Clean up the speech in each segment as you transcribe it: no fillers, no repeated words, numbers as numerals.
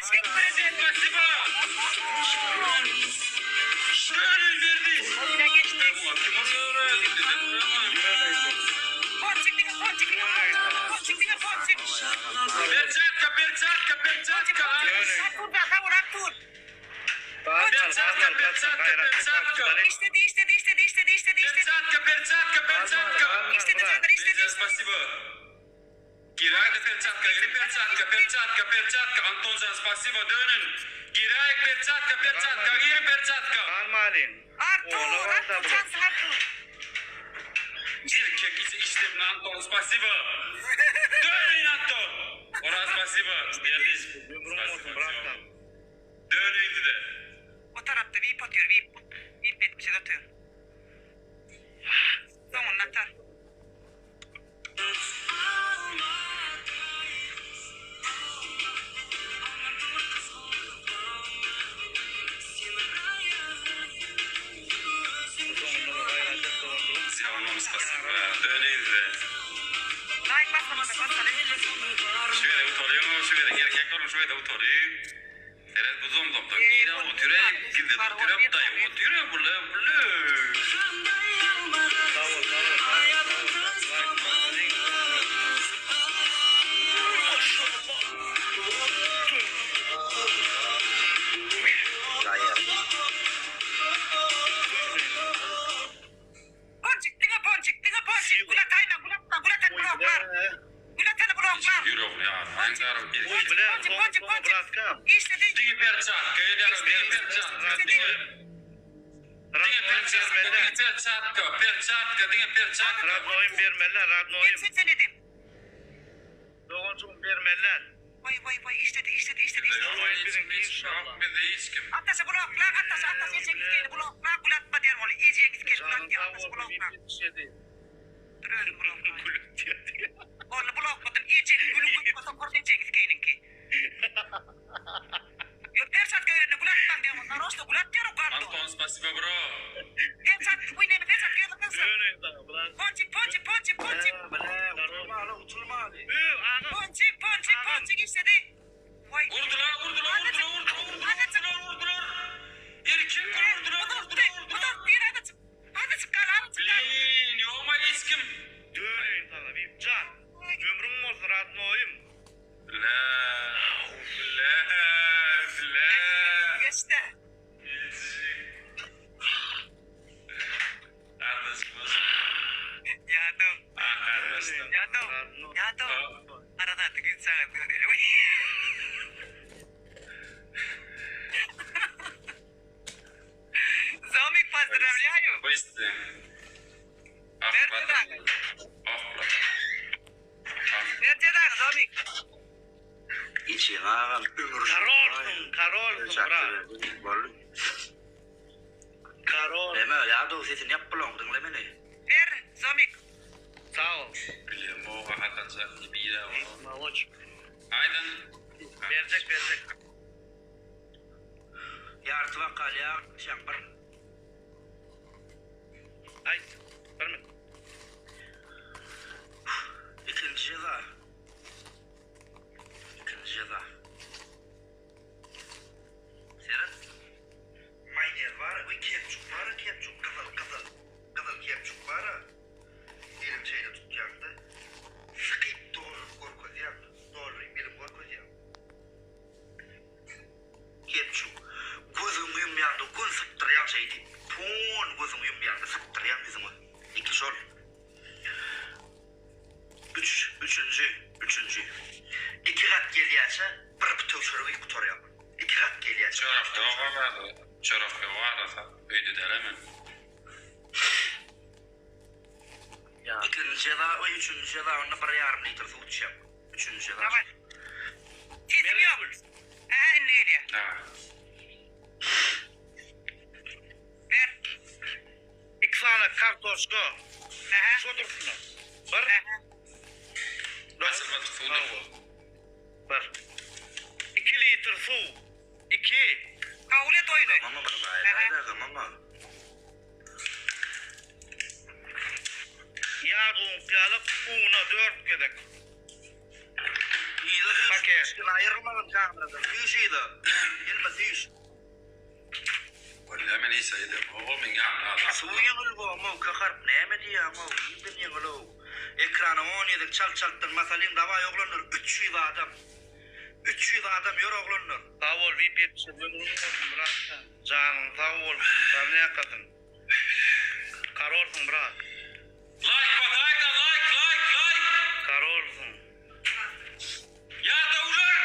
Spasiba. Dönün berdi. Kim urýar? Perçatka, perçatka, perçatka. Perçatka, perçatka, perçatka. Perçatka, perçatka, perçatka. Spasiba. Giräýde perçatka, giri perçatka, perçatka, perçatka, Antonjan spasiba dönün. Giräýik perçatka, perçatka, giri perçatka. Galmalyň. Artur, Artur, jansyň Artur. Erkek içi işlemli Anton spasiba. Dönün Anton. Oraz spasiba. Berdiş. Ömrüň bolsun bratkan. Dönün size. O tarapda vip otyr vip. Vip 77 otyr. Soňunda atar. Laýk basmadyk basaly. Şu gezek utalýaň, şu gezek erkek boluň şu gezek utalyň. Seret bu zomzomdan gire otyr-eý, gizledip otyr-ä, daýaw otyr-ä, bule, bule. Sag bol sag bol sag bol sag bol laýk Ponçik diňe ponçik diňe ponçik gül ataýmaň gül atmaň gül atan bloklar gül atany bloklar Ýüregini ýarmaň garyp Ponçik erkek. ponçik ponçik ponçik işledi Diňe perçatka edýär, diňe perçatka, diňe Diňe perçatka, diňe perçatka, perçatka, diňe perçatka. Radnoýym bermeliler Men radnoýym. sen edim. Doganjygym bermeliler. Waý waý waý işledi işledi işledi Bizde işledi. ýok hiç kim, hiç kim ýok bizde hiç kim. Ataşy bloklaň ataşy ataşy ejeň iskeýini bloklaň gül atma diýen boldy ejeň iskeýini gül Janyň atýa sag ataşy bolsun bloklaň. 77. Dur özüm bloklaýyn. Boldy blokladym ejeň gülüň gutmasa kor ejeň iskeýiniňki. Ýok perçatka berende gül atmaň diýen boldy naroçno gül atýar o gandon. Anton spasibo bro. Perçat uý neme perçatka ýazyp berse. Döneýin saňa brat. Ponçik ponçik ponçik ponçik. Üw agam. Ponçik ponçik ponçik işledi. Waý. Urdular, urdular, urdular, urdular, urdular, urdular. Erkek urdular, urdular, urdular. Azajyk, azajyk gal, azajyk gal. Blin, ýogma hiç kim. Döneýin saňa Bibjan. Ömrüň bolsun radnoýym. Bile, bile, bile. Geçdi. Kardeşimiz. Ýadaw. Ah kardeşler. Ýadaw. Ýadaw. Aradatly güýç çagasy görýär. Zomik pozdravlýaýu. Goýsdy. Ah batyr. Ah bular. Ah. Ber jezaňy Zomik. Içiň agam ömür Karolsyň karolsyň brat. Boldy. Karol. Neme ýadow sesini ýap bulaň diňle meni. Ber Zomik. Sag bol. Bilemok ahatanjak bira Maloç. Aýdan. Berjek berjek. Ýarty bakal ýag şaň bir. Aýt. Bir min. Ikinji jeza. Ikinji jeza. Seret. Maýonez bar we ketçup bar ketçup gyzyl gyzyl. Gyzyl ketçup bar. Eliň şeýle tutýaňda sykyp dolduryp görkezýäň. Dolduryp eliň görkezýäň. Ketçup. Gözüňi ýumýaňda göni sypdyrýaň şeýdip. Pon gözüňi ýumýaňda sypdyrýaň ýüzüňe. Iki şol. Üç, üçünji, üçünji. Iki gat gelýärçe bir bütew çörek iýip gutarýaň. Iki gat gelýärçe bir Çörek bütew ýok çörek. arada. Çörek ýok arada. Öýde däl-ä men. Ikinji jeza we üçünji jeza onda bir ýarym litr suw içýäň. Üçünji jeza. Daway. Sesim ýok. Hä indi gelýär. Daway. Ber. Iki sany kartoşka. Ähä. Şo durşuna. Bir. Ähä. Açylmadyk suwdur. Bir. Iki litr suw. Iki. Kabul et oýny. Mama bir gaýda mama. Ýag uňk ýalyk una dört gezek. Yza Paket. Içgin aýrylmagyn kameradan. Süýş yza. Gelme süýş. Bolýa men hiç aýdam. Ol meň ýanymda adam. Suw ýeňil bomow Kaharp näme diýýäňow nirden ýeňilow ekrana on gezek çalt çaltdan basalyň dawaý oglanlar 300 adam 300 adam ýör oglanlar. Sag bol vip 77 ömrüň bolsun brat janyň sag bolsun sarnyakasyn karolsyň brat. Laýk basaýda laýk laýk laýk. Karolsyň. Ýa döwler.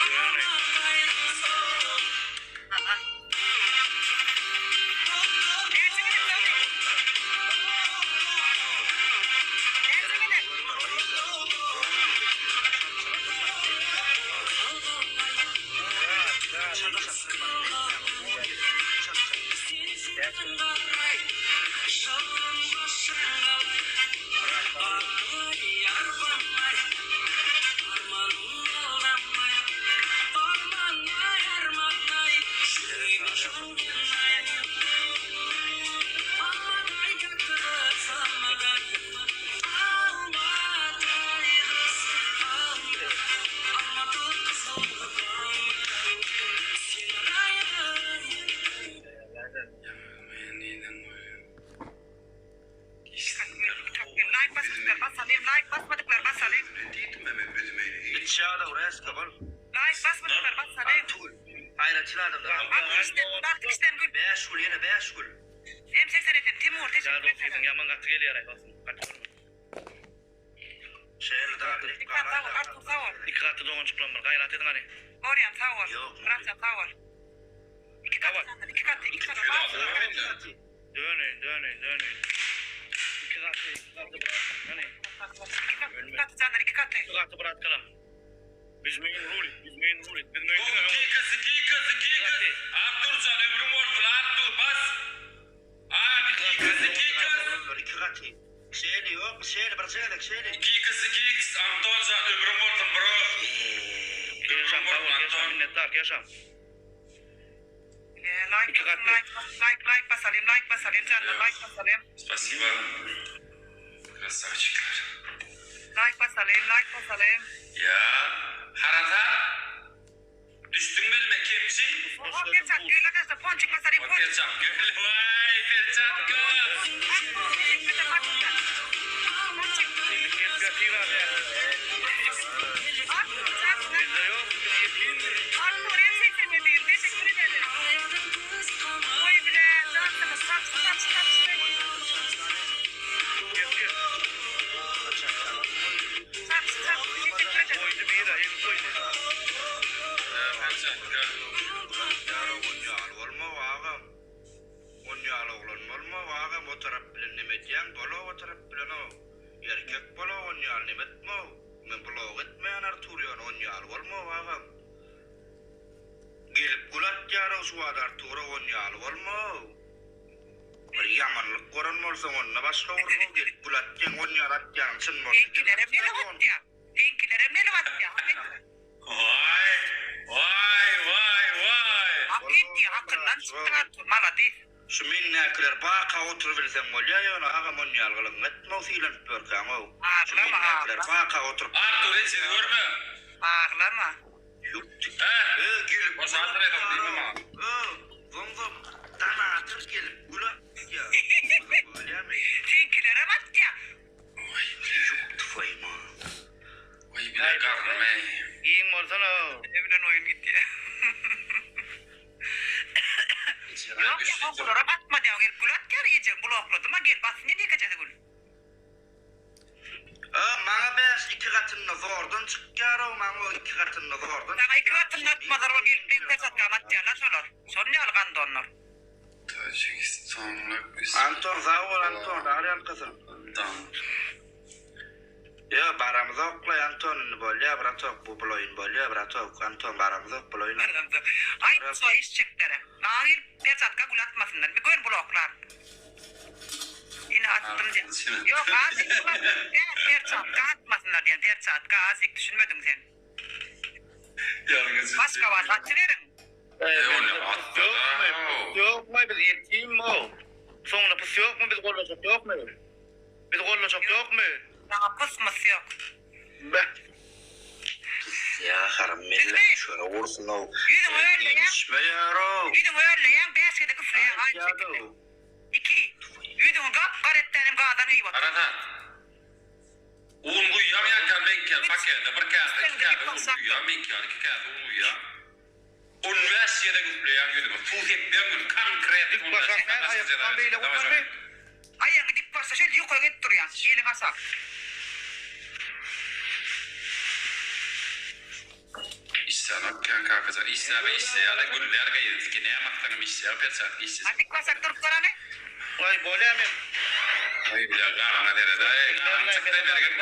Ýöne. Like basmadyklar basalyň like basmadyklar basalyň. Içýada reska bol. Like basmadyklar basalyň. Artugul. Aýratyn adamlar. Altmyşdan gül altmyşdan gül. 5 gül ýene 5 gül. M 87 Timur teşekkür Ýa ederim. sesiň ýaman gaty gelýär aý basym. Gaty görme. Şeýle da Dikkat sag bol Artur sag bol. Iki gaty doganjyklam bar. Gaýrat ediň hany. Gorýan sag bol. Ýok. Muratjan sag bol. Iki gaty senden iki gaty iki gaty. Döneýin, döneýin, döneýin. Iki gaty, iki gaty brat. Hany. İki gaty, iki gaty canlar iki gaty. Iki gaty brat kalam. Biz meýin rulit, biz meýin rulit. Biz meýin diňe öňe. Kikis kikis kikis. Arturjan ömrüň bolsun Artur bas. Abi kikis kikis. İki gaty. Şeýle ýok, şeýle bir gezek şeýle. Kikis kikis Antonjan ömrüň bolsun bro. Keşam sag bol, Keşam minnetdar, Keşam. Like İki basın, katlı. like like like basalım like basalım canlar like basalım. Spasibo. Красавчиклар. Like basalım like basalım. Ya harata düştün belime kemçi. Oha perçat gül arkadaşlar ponçik basalım O ponçik. perçak gül. Vay perçak gül. Teşekkür ederim arkadaşlar. Ponçik. Gel gaty var ya. Artur canlar. Bizde yok, biz yetim. Artur M87 teşekkür ederim. Oy bile cansınız saç saç saç. Gel gel. Saç saç teşekkür ederim. Koydu bir yere, hem koydu. Perçak gül. Ýara on ýaly bolma agam. On ýaly oglan bolma agam o tarap bilen neme edýäň? Bola o tarap bilen o. Erkek bola on ýaly neme etme. Men blog etmeýän Artur ýa on ýaly bolma agam. Gelip gül atýar o şu wada Artura on ýaly bolma. Bir ýamanlyk gören bolsaň onda başga urma gelip gül atýan on ýaly atýan çyn bolsa. Renkilere mele atya. Renkilere mele atya. Vay vay vay vay. Hak etti hakkından çıktın Artur malades. Şu minnäkiler baka oturubilseň bolýar ýöne agam on ýaly gylyň etme sylanıp berkäň o. Şu Ağlama minnäkiler ağlama. baka oturup Artur hiç görme. Ağlama. Yok. He. Ö gelip. O saatler edem değil mi ma? Ö zom zom danatyr gelip gül atýar. Bolýarmy? Renkilere atya. Vay bile. Yok tufayma. Vay bile karnım ey. Giyin bolsana. Evlen oyun gitti. Yok ya okulara batma diyor. Gel gül at gel yiyeceğim. Blokladım ha gel bassın ne diye kaçadı gül. Ö maňa beş iki gatyny zordan çykýar o maňa o iki gatyny zordan. Sana iki katını atmazlar o gelip bir perçatka atıyorlar şolar. Şol ne algan donlar. Tajikistanlı Anton sag bol Anton, arýan kızım. Dan. Ya baramyz oklay Anton indi bolýar bratok bu buloýun bolýar bratok Anton baramyz ok buloýun. Ay so iş çektere. Maňa gelip perçatka gül atmasınlar. Bir gör bloklar. Yine attım diye. Yok azıcık perçatka atmasınlar diyen perçatka azıcık düşünmedin sen. Yalnız Başka var atıverin. E, onu attı Yok da. mu? Yok mu? Biz yetim mi? Soňra pus yok mu? Biz gollaşak yok mu? Biz gollaşak yok mu? Sana pıs mıs yok. Be. Naharym Düzmi? mellek çörek ursun-ow. Ýüzüňi örleýäň. Degişmeýär-ow. Ýüzüňi örleýäň, bäş gezek üfleýäň aýny şekilde. Aýtýa-da-ow. Iki. Ýüzüňi gap-gara etdänem gazdan iýip otur. Arasat. Un guýýaň ýaňky meňki ýaly pakete bir käse iki käse un guýýaň meňki ýaly iki käse un guýýaň. On bäş gezek üfleýäň ýüzüňe suw sepýäň ýüzüňe konkretno Dik on bäş başak gezek näme başga aýak jeza beýle berjek dawaý bolmazmy? jogap. Aýagyňy dik başla şeýle ýokary edip durýaň eliňi aşak. Işlänok kän kakajan işläbe işleýäle güller gyzyňky näme atsaňam işleýär perçatka işlejek. A dik başak durup gör hany. Waý bolýa men. Aý bile garyňa seredaý garyň çykdy mergen.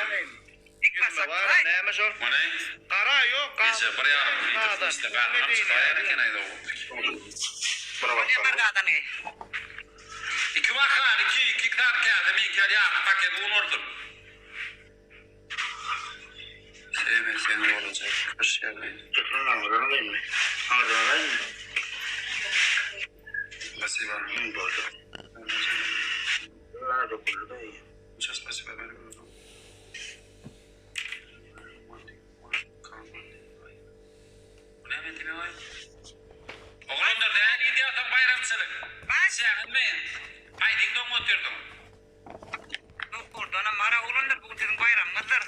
Dik Ýüzüme başak bar duraý. näme şol? Muny Gara ýok Eje bir ýarym litr suw içse garnam çykaýar eken aý dogrusu. Bir Bolýa bakalım. bar gazany. Iki bakan iki iki sany käse meňki ýaly ýarty paket un bolsun. Söýme sen bolajak gyş ýaly. Türkmen aňyrdan alaýynmy? Aňyrdan alaýynmy? Spasiba. Boldy. Döküldi daýy. Muça spasiba benim. Bu näme diýmek aý? Oglanlar nähili gidýär soň baýramçylyk? Işäňizmi? Aýdyň doňup otyrdyň. Dogrudanam mara oglanlar bu gün siziň baýramyňyzdyr.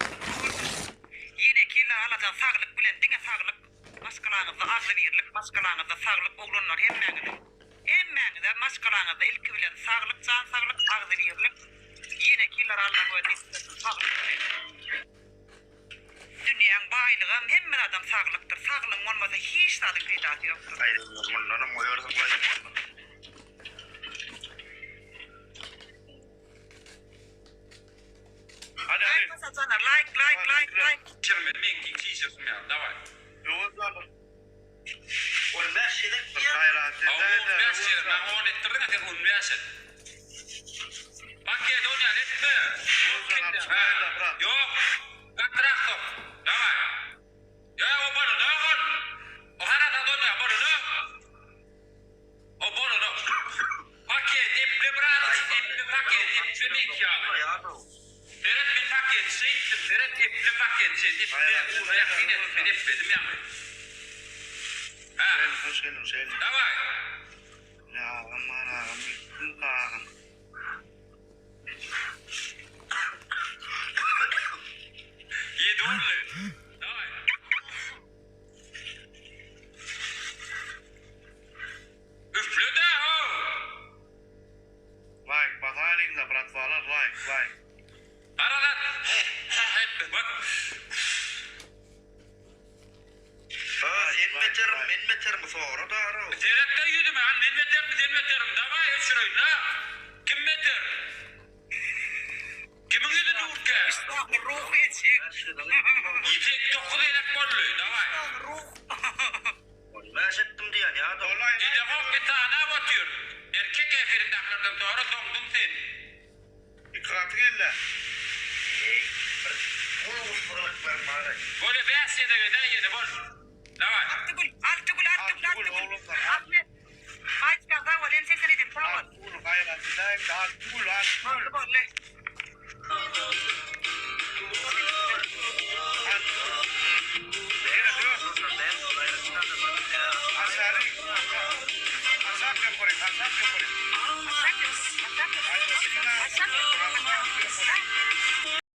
Ýeneki ýylda Allajan saglyk bilen diňe saglyk maşgalaňyzda agzybirlik maşgalaňyzda saglyk oglanlar hemmäňize hemmäňize maşgalaňyzda ilki bilen saglyk jan saglyk agzybirlik ýeneki ýyllar Allaň özi nesip etsin saglyk bilen. Dünýäň baýlygam hemme zadam saglykdyr saglygyň bolmasa hiç zadyň peýdasy ýokdur. Aýdymlar mundanam goýarsyň goýmaly. Hadi Laýk hadi. basa janar laýk laýk laýk laýk. Çirmeli meňki çişirsin ýaly daway. Öwez janar. 15 gezek Bir diýýär. gaýrat Hawa edäýdä 15 Öwez gezek jan. maňa on etdirdiňä sen 15 et. Paket on ýaly etme. Öwez jan alyp çykaýda brat. Ýok. Gatyrak sok. Daway. Ýok o bolanok ol. O harasat onýa bolanok. O bolanok. Paket eple birazajyk eple paket eple meňki ýaly. Seret men paket şeýtdim seret eple paket şeýt eple Gaýrat una edäýdä ýakyn et Öwez men jan. epledim ýaňy. Hä. Şeýle hoş geldiň şeýle. Daway. Ne agam bar agam gitdim agam. Ýedi boldy. Daway. Üfle-dä how! Laýk basaýlyňda bratwalar laýk laýk. Aralat heh heh etme bak. Ha sen betermi men betermi sora dara. Seret-de ýüzüme hany men betermi sen betermi daway öçüreýin-la. Kim beter? Kimiň ýüzi nurkä? Ruh geçik. Ýedi dokuz gezek boldy daway. Ruh. 15 etdim diýen ýa-da. Bolaý Gidemok bir sanap otyr. Erkek efirindäkilerden sonra doňduň sen. Iki gaty geldi. Eý, bir gul-guslygylyklaryň bar-aý. Bolýa bäş gezek edäý ýene bol. Daway. Alty gül, Alty gül, Alty gül, Alty Alty gül gül. oglanlar. Ahmet. Maýçka sag bol, hem 87 sag bol. Alty gül gaýrat edäýiň-de Alty gül Alty gül. Boldy, boldy.